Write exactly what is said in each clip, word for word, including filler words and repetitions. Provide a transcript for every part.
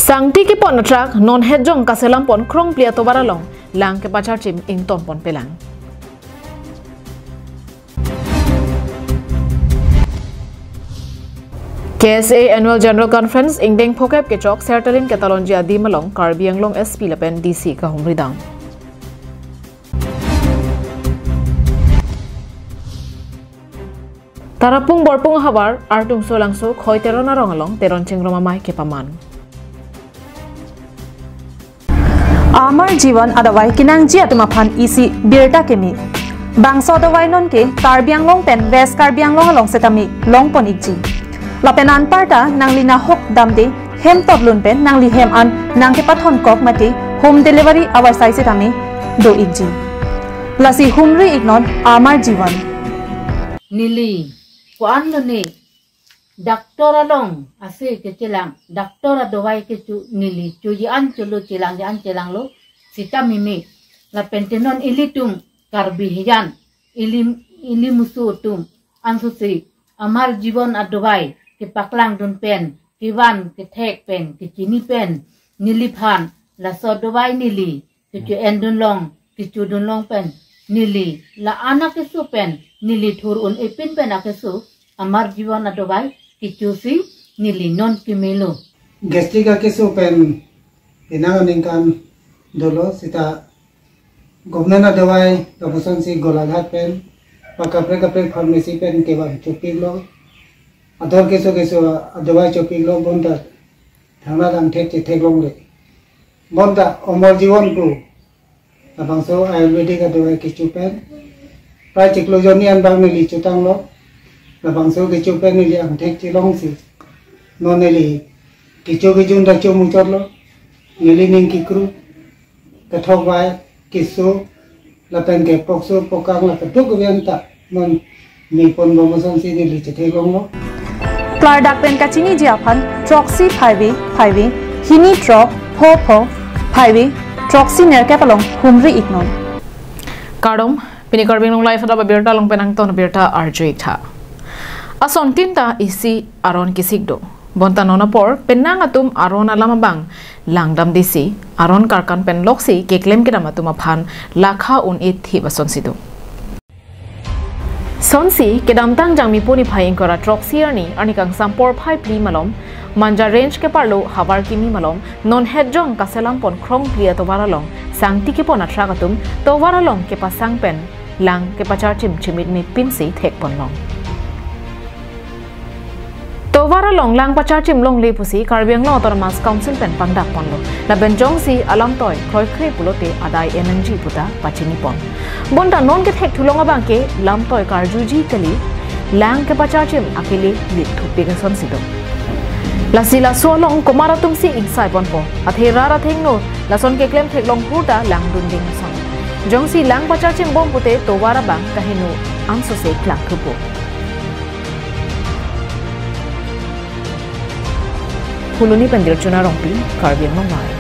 Sangti kepon atrak non hetjong kaselam pon Krongpli atovar along lang kepacharchim ington pon pelang. K S A Annual General Conference ingdeng phokep kechok Sertalin ketalonji adim along Karbi Anglong S P lapen D C kahumri dam. Tarapung Borpung havar Artung Solangso Khoi Teron arong along Teron Chingrum amei kepaman. Amar Jivan adawai kenangji atum aphan isi birta keme. Bangso adawai nonke Karbi Anglong pen West Karbi Anglong along setame longpon ikji. Lapen anparta nangli nahok damde hem totlun pen nangli hem an nangkepathon kok mate home delivery avarsai setame do ikji. Lasi humri iknon Amar Jivan. Neli ko-an lone doctor along ase kechelang, doctor adawai kecho neli choji an cholo chelang an chelanglo sita mimi. Lapen tenon ilitum Karbi hijan ili ili musu atum ansosi Amar Jivan adawai kepaklang dun pen, kevan kethek pen, kechini pen, neliphan laso adawai neli kecho endun long, kecho dun long pen, neli la-an akeso pen, neli thur un epin pen akeso Amar Jivan adawai kechosi neli non kemelo. Gastric akeso pen penang aningkan dolo sita government adawai kapusonsi Golaghat pen pa kaprek kaprek pharmacy pen kevan chopiklo. Ador keso keso adawai chopiklo bonta thangnalang thek chetheklongle. Bonta Amar Jivan pu labangso Ayurvedic adawai kecho pen prai chiklo jonni an bang neli chotanglo. Labangso kecho pen neli angthek chelongsi non neli kecho kejun ta chomuchotlo. Neli ning kekru, kethok vai, keso lapen ke pokso pokang la keduk kevian ta non mepon bomosonsi neli chetheklonglo. Klardak pen kachiniji aphan throksi phaivi phaivi hini throk pho pho phaivi throksi nerkep along humri iknon. Kardom, pini Karbi Anglong Live adap abirta along pen angton abirta arju iktha. Ason tin ta isi aron kesik do. Bonta non apor penang atum aron alam abang langdamdesi aron karkan pen loksi keklem kedam atum aphan lakha un-e thip asonsi do. Sonsi kedamtang Jangmi puni phai ingkoi ra throksi arni, arni kangsam porphai phli malom, Manja Range keparlo havar kimi malom non hetjong kaselam pon Krongpli atovar along sangti kepon atrak atum tovar along kepasang pen lang kepacharchim chimit mepinsi thekponlong. Tovar along lang pacharchim longle pusi Karbi Anglong Autonomous Council pen pangdakponlo. Lapen jongsi alamtoi kroikre pulote adai M N G puta pachinipon. Bonta non kethekthulong abangke lamtoi karjuji kali, lang kepacharchim akele lik thupik asonsi do. Lasi laso along komat atumsi ingsaiponpo. Athe rat athengno lason keklem theklong hurta langdunding ason. Jongsi lang pacharchim bom pute tovar abang kaheno ansose klangthupo. Phuloni pen Dirchuna Rongpi, Karbi Anglong Live.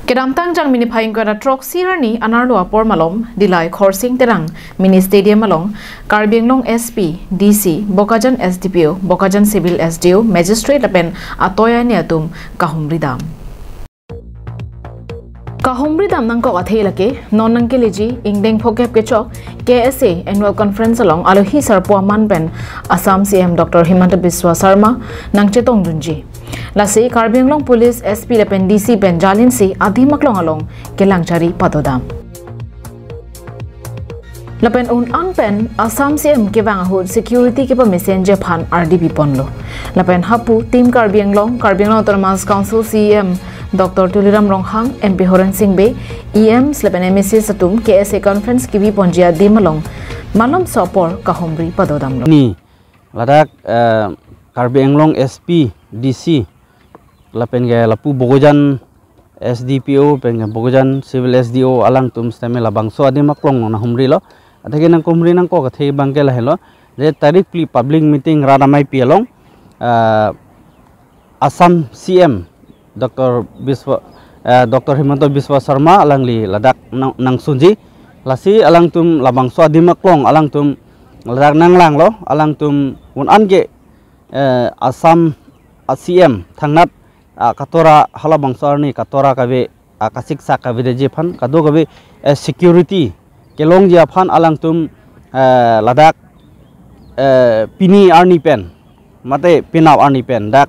Kedamtang Jangmi niphai ingkoi ra throksi arni anerlo apor malom, Dillai Khorsing Terang Mini Stadium along, Karbi Anglong S P, D C, Bokajan S D P O, Bokajan Civil S D O, Magistrate lapen atoi ani atum kahumri dam. Kahumri dam nangkok athe lake, non nangkeleji, ingdeng phokep kechok, K S A Annual Conference along alohi sarpo aman pen Assam C M Doctor Himanta Biswa Sarma nangchetongdunji. Lasi Karbi Anglong Police S P lapen D C pen jalinsi adim aklong along kelang chari padodam. Lapen un-an pen Assam C M kevang ahut security kepamesenji aphan ardi piponlo. Lapen hapu Team Karbi Anglong, Karbi Anglong Autonomous Council C E M Doctor Tuliram Ronghang, M P Horen Sing Bey, E Ms lapen M A Cs atum K S A conference kebiponji adim along malomso apor kahumri padodamlo. Ni ladak, eh, Karbi Anglong S P, D C, lapen ke lapu Bokajan S D P O, pen ke Bokajan Civil S D O alangtum sitame labangso adim aklong nang humrilo. Athe ke nangkehumri nangkok athe abangke lahelo. Je tarik phli public meeting rat ameipi along, eh, Assam C M Doctor Biswa, eh, Doctor Himanta Biswa Sarma alangli ladak nang, nangsunji. Lasi alangtum labangso adim aklong alangtum ladak nanglanglo, alangtum un-an ke eh, Assam a C M thangnat, ah, katora halabangso arni katora kave, ah, kasiksak kaveji aphan kadokave, eh, security kelongji aphan alangtum, eh, ladak, eh, pini arni pen mate penap arni pen dak,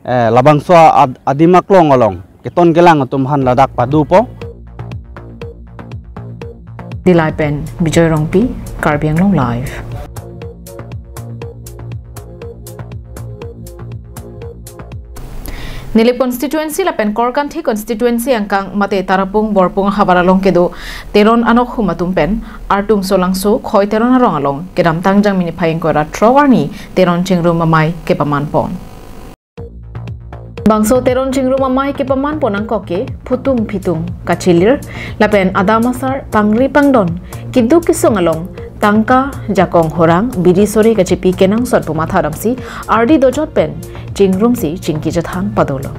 eh, labangso ad-, adim aklong along keton kelang atum aphan ladak padopo. Dillai pen Bijoy Rongpi, Karbi Anglong Live. Nilip constituency lapen Korkanthi constituency angkang mate Tarapung Borpung ahavar along kedo Teron anokhum atum pen Artung Solangso Khoi Teron arong along kedamtang Jangmi niphai ingkoi ra throk arni Teron Chingrum Amei kepamanpon. Bangso Teron Chingrum Amei kepamanpon angkok ke phutung phitung kachilir lapen adam asar pangri pangdon keduk kesung along tangka, jakong horang, bidi sori kachipi kenangsot pu matha damsi ardi dojot pen chingrumsi chingki chethan padolo.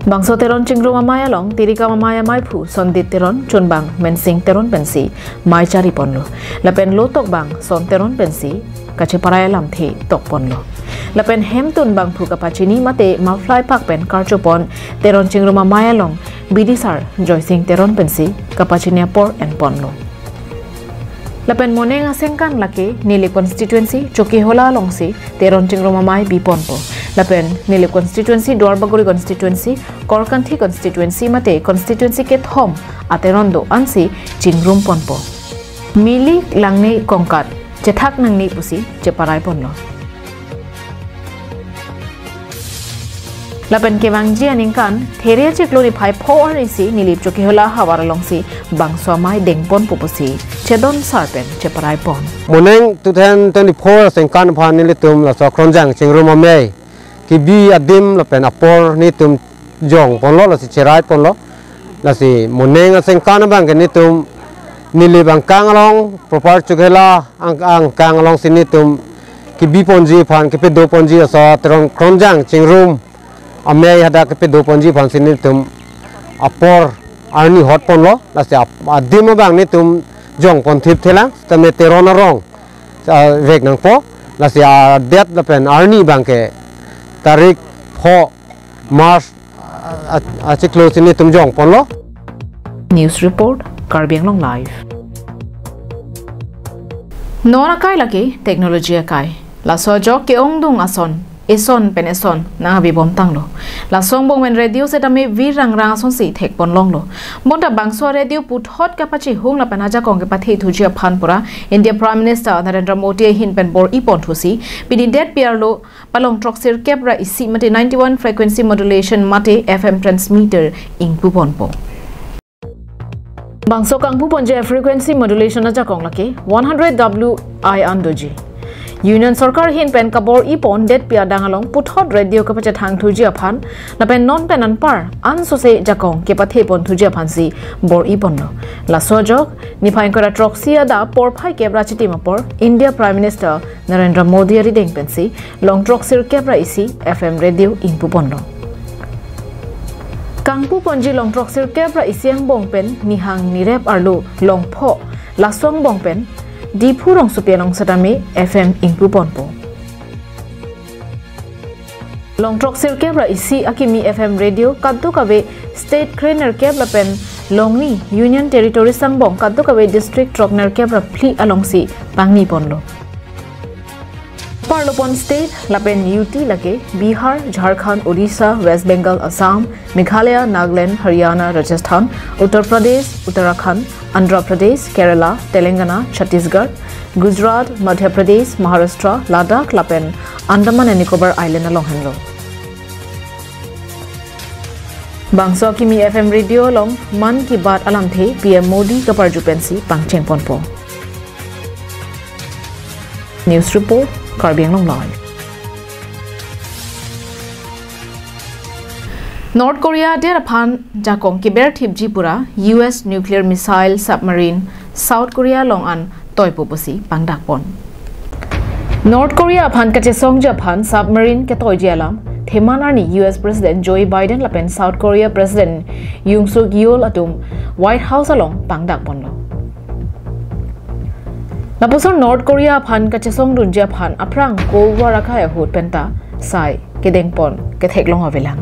Bangso Teron Chingrum Amei along tirikam amei ameiphu Sondit Teron, chunbang Mensing Teron pensi mei chariponlo. Lapen lotokbang Son Teron pensi kacheparai alamthe tokponlo. Lapen hemtun bangphu kapachini mate muffler pak pen karchopon Teron Chingrum Amei along bidisar Joysing Teron pensi kapachini apor enponlo. Lapen moneng asengkan lake Nilip constituency Chokihola alongsi Teron Chingrum Amei biponpo. Lapen Nilip constituency, Duarbagori constituency, Korkanthi constituency mate constituency kethom ateron do-ansi chingrumponpo. Mili langne kongkat chethak nangne pusi cheparaiponlo. Lapen kevangji aningkan Theria chiklo niphai pho arnisi Nilip Chokihola ahavar alongsi bangso amei dengponpo pusi chedon sar pen cheparaipon. Moneng two thousand twenty-four asengkan aphan nelitum laso Kronjang Chingrum Amei kebi adim lapen apor netum jongponlo, lasi cheraiponlo. Lasi moneng asengkan abang ke netum Nilip angkang along, proper Chokihola ang-, angkang alongsi netum kebiponji aphan, kepedoponji aso Teron Kronjang Chingrum Amei hadak kepedoponji aphansi netum apor arni hotponlo. Lasi ap-, adim abang netum jongpon thipthelang, tame Teron arong, ah, vek nangpo. Lasi adet lapen arni abang ke tarik pho March, ah, ah, achiklo si netum jongponlo. News report, Karbi Anglong Live. Non akai lake technology akai. Laso ajok ke-ongdung ason, eson pen eson nangkebibomtanglo. Laso angbong pen radio setame vir rangrang asonsi thekponlonglo. Bonta bangso radio puthot kapachehung lapen ajakong kepathethuji aphan pura India Prime Minister Narendra Modi ahin pen bor-iponthusi pini det piarlo palong throksirkep ra isi mate ninety-one frequency modulation mate F M transmitter ingpuponpo. Bangso kangpuponji frequency modulation ajakong lake one hundred W I an doji. Union Sorkar ahin pen kabor-ipon det pi adang along puthot radio kapachethangthuji aphan lapen non pen anpar ansose jakong kepatheponthuji aphansi bor-iponlo. Laso ajok niphai ingkoi ra throksi adap porphai kep ra chitim apor India Prime Minister Narendra Modi arideng pensi long throksirkep ra isi F M radio ingpuponlo. Kangpuponji long throksirkep ra isi angbong pen nihang nirep arlo long pho laso angbong pen Diphu rongsopi along setame F M ingpuponpo. Long throksirkep ra isi akimi F M radio kadokave state krenerkep lapen longni Union Territory angbong kadokave district throknerkep ra phli alongsi pangniponlo. Parlopon state lapen U T lake Bihar, Jharkhand, Odisha, West Bengal, Assam, Meghalaya, Nagaland, Haryana, Rajasthan, Uttar Pradesh, Uttarakhand, Andhra Pradesh, Kerala, Telangana, Chhattisgarh, Gujarat, Madhya Pradesh, Maharashtra, Ladakh lapen Andaman and Nicobar Island along henlo. Bangso akimi F M radio along Mann Ki Baat alamthe P M Modi kaparju pensi pangchengponpo. News report, Karbi Anglong Live. North Korea adet aphan jakong keber thipji pura U S nuclear missile submarine South Korea along an toipo pusi pangdakpon. North Korea aphan kachesongji aphan submarine ketoiji alam theman arni U S President Joe Biden lapen South Korea President Yoon Suk Yeol atum White House along pangdakponlo. Lapuson North Korea aphan kachesongdunji aphan aphrang Cold War akai ahut penta sai kedengpon ketheklong avelang.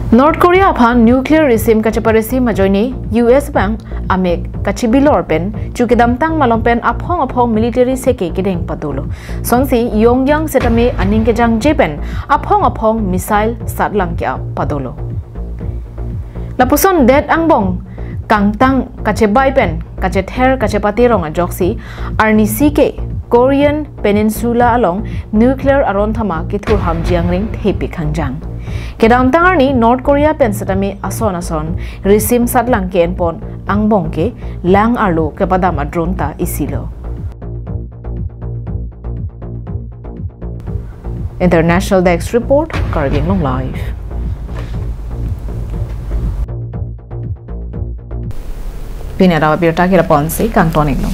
North Korea aphan nuclear risim kacheparisi ajoine U S abang amek kachibilor pen chu kedamtang malom pen aphong aphong military seke kedeng padolo. Sonsi Pyongyang setame aning kejangje pen aphong aphong missile satlang ke-ap padolo. Lapuson det angbong kangtang kachebai pen kachether kachepatirong ajoksi arnisi ke Korean Peninsula along nuclear aron thama kethurhamji angring thepik hangjang. Kedamtang arni North Korea pen setame ason ason risim satlang ke-enpon angbong ke lang arlo kepadam a-drone ta isilo. International Desk Report, Karbi Anglong Live. Pini adap abirta ke lapu-ansi kangton-iklo.